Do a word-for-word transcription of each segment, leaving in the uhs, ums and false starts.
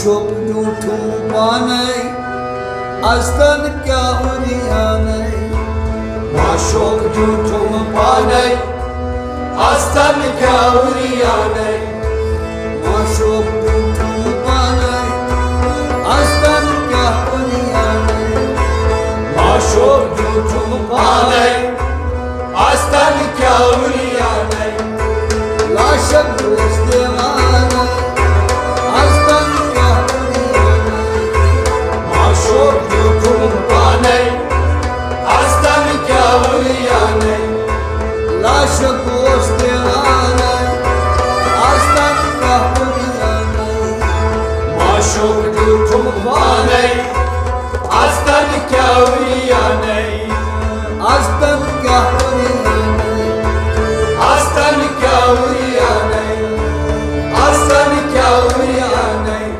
شوق جھوٹوں پانے، استن کیا اوریانے۔ معشوق جھوٹوں پانے، استن کیا اوریانے۔ معشوق جھوٹوں پانے، استن کیا اوریانے۔ معشوق جھوٹوں پانے، استن کیا اوریانے۔ لاشک دوست دیوانے، استن کیا اوریانے۔ معشوق جھوٹوں پانے، استن کیا اوریانے۔ لاشک دوست دیوانے، استن کیا اوریانے۔ معشوق جھوٹوں پانے، استن کیا اوریانے۔ استن کیا اوریانے۔ استن کیا اوریانے۔ استن کیا اوریانے۔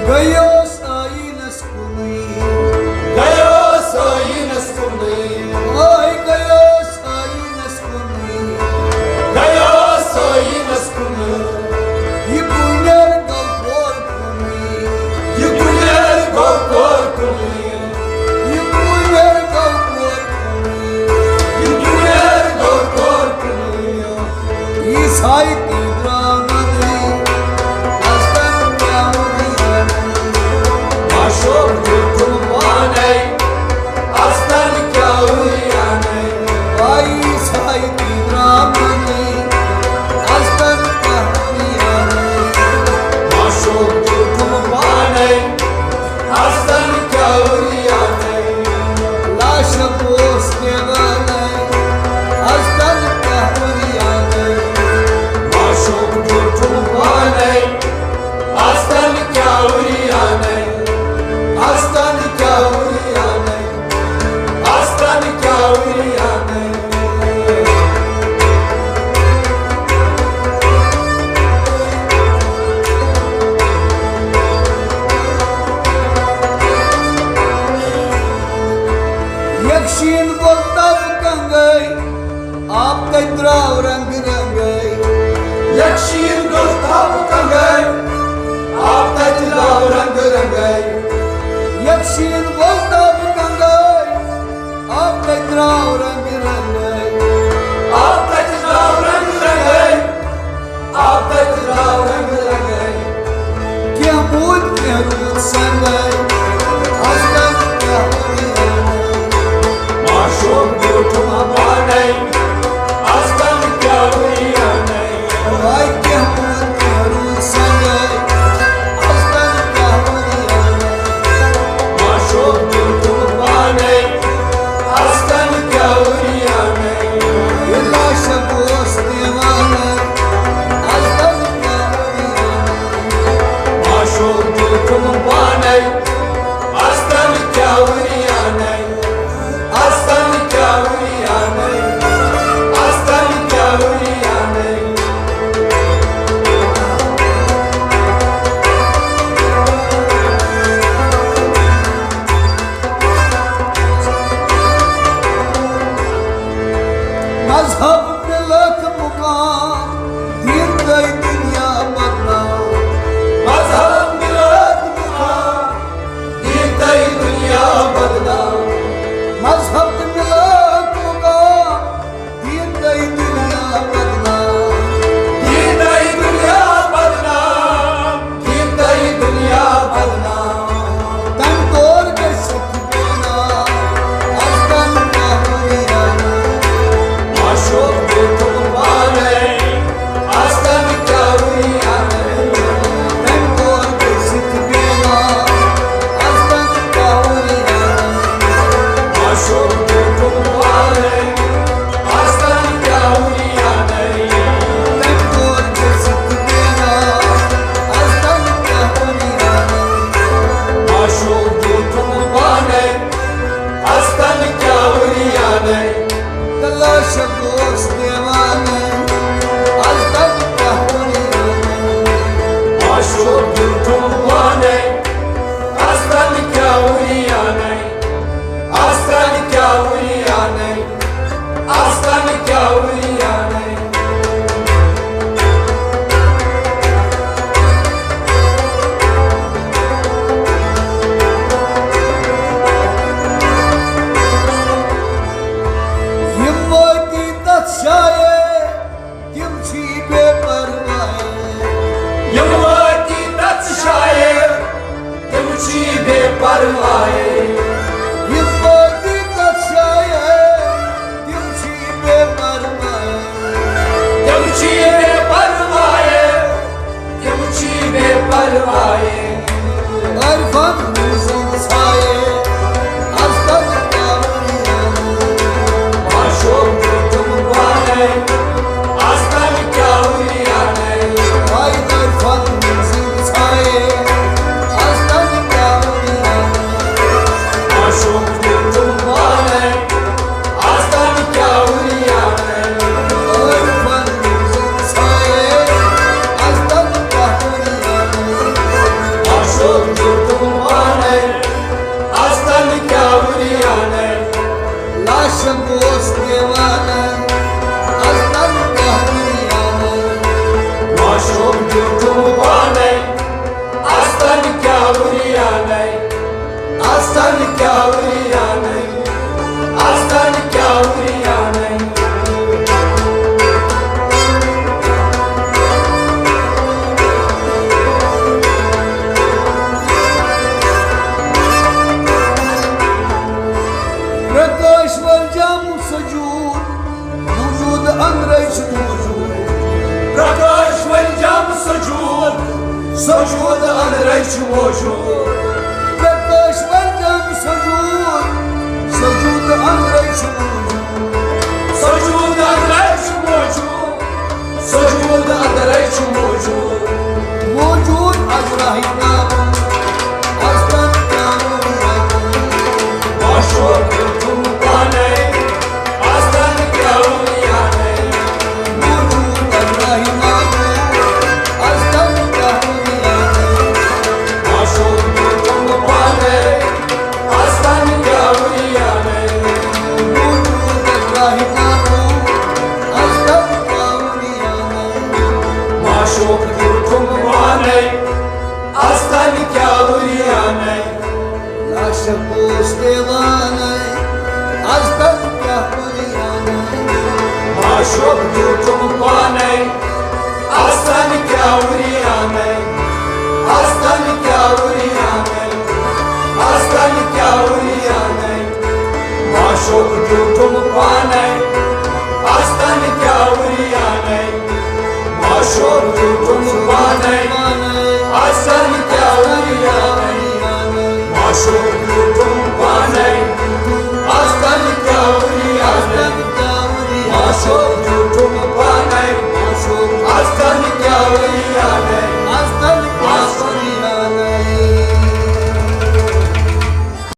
گٔیوس آیٖنس کُنُے۔ گٔیوس آیٖنس کُنُے۔ آے گٔیوس آیٖنس کُنُے۔ گٔیوس آیٖنس کُنُے۔ یہِ کُنٮ۪ر گوٚو کور کُنُے۔ یہِ کُنٮ۪ر گوٚو کور کُنُے۔ یہِ کُنٮ۪ر گوٚو کور کُنُے۔ یہِ کُنٮ۪ر گوٚو کور کُنُے۔ یہِ ساے تہِ درٛاو نَنٕے، استن کیٛاہ وُنیٛانٕے۔ معشوق دیُتُم پانے، استن کیٛاہ وُنیٛانٕے۔ آ، یہِ ساے تہِ درٛاو نَنٕے، استن کیٛاہ وُنیٛانٕے۔ معشوق دیُتُم پانے، استن کیٛاہ وُنیٛانٕے۔ لاشک اوس دیوانَے، استن کیٛاہ وُنیٛانٕے۔ معشوق دیُتُم پانے، استن کیٛاہ وُنیٛانٕے۔ استن کیٛاہ وُنیٛانٕے۔ استن کیٛاہ وُنیٛانٕے۔ یکشین گوٚو تب کنگے، آب تتہِ درٛاو رنگ رنگے۔ یکشین گوٚو تب کنگے، آب تتہِ درٛاو رنگ رنگے۔ یکشین گوٚو تب کنگے، آب تتہِ درٛاو رنگ رنگے۔ آب تتہِ درٛاو رنگ رنگے۔ آب تتہِ درٛاو رنگ رنگے۔ کینٛہہ موٗد کینٛہہ روٗد سنگے۔ استن کیٛاہ وُنیٛانٕے۔ معشوق دیُتُم پانے۔ استن کیٛاہ وُنیٛانٕے۔ آے کینٛہہ موٗد کینٛہہ روٗد سنگے۔ استن کیٛاہ وُنیٛانٕے۔ معشوق دیُتُم پانے۔ استن کیٛاہ وُنیٛانٕے۔ یہِ لاشک اوس دیوانَے۔ استن کیٛاہ وُنیٛانٕے۔ معشوق دیُتُم پانے۔ پرواے۔ یِم بٲقی تَتھ شایے، تِم چھِ بے پرواے۔ تِم چھِ بے پرواے۔ تِم چھِ بے پرواے۔ عرفن منٛز سایے، از تل کیٛاہ وُنیٛانے۔ معشوق دیُتُم پانے، از تل کیٛاہ وُنیٛانے۔ ہاے عرفن منٛز سایے، از تل کیٛاہ وُنیٛانے۔ معشوق دیُتُم پانے، از تل کیٛاہ وُنیٛانے۔ عرفن منٛز سایے، از تل کیٛاہ وُنیٛانے۔ معشوق دیُتُم پانے، از تل کیٛاہ وُنیٛانے۔ لاشن اوس دیوانہٕ، از تل کیٛاہ وُنیٛانے۔ معشوق دیُتُم پانے، از تل کیٛاہ وُنیٛانے۔ از تل کیٛاہ وُنیٛانے۔ از تل کیٛاہ وُنیٛانے۔ پرکاش ورجم سجود، وجود اندرے چھُ موجود۔ پرکاش ورجم سجود، سجود اندرے چھُ موجود۔ پرکاش ورجم سجود، سجود اندرے چھُ موجود۔ سجود اندرے چھُ موجود۔ سجود اندرے چھُ موجود۔ موجود از راہی نامو، از تن نامو۔ معشوق دیُتُم پانے، از تل کیٛاہ وُنیٛانے۔ موجود از راہی نامو، از تل کیٛاہ وُنیٛانے۔ معشوق دیُتُم پانے، از تل کیٛاہ وُنیٛانے۔ موجود از راہی نامو، از تل کیٛاہ وُنیٛانے۔ معشوق دیُتُم پانے، از تل کیٛاہ وُنیٛانے۔ لاشن اوس دیوانہٕ، از تل کیٛاہ وُنیٛانے۔ معشوق دیُتُم پانے، از تل کیٛاہ وُنیٛانے۔ از تل کیٛاہ وُنیٛانے۔ از تل کیٛاہ وُنیٛانے۔ معشوق دیُتُم پانے، از تل کیٛاہ وُنیٛانے۔ معشوق دیُتُم پانے، از تل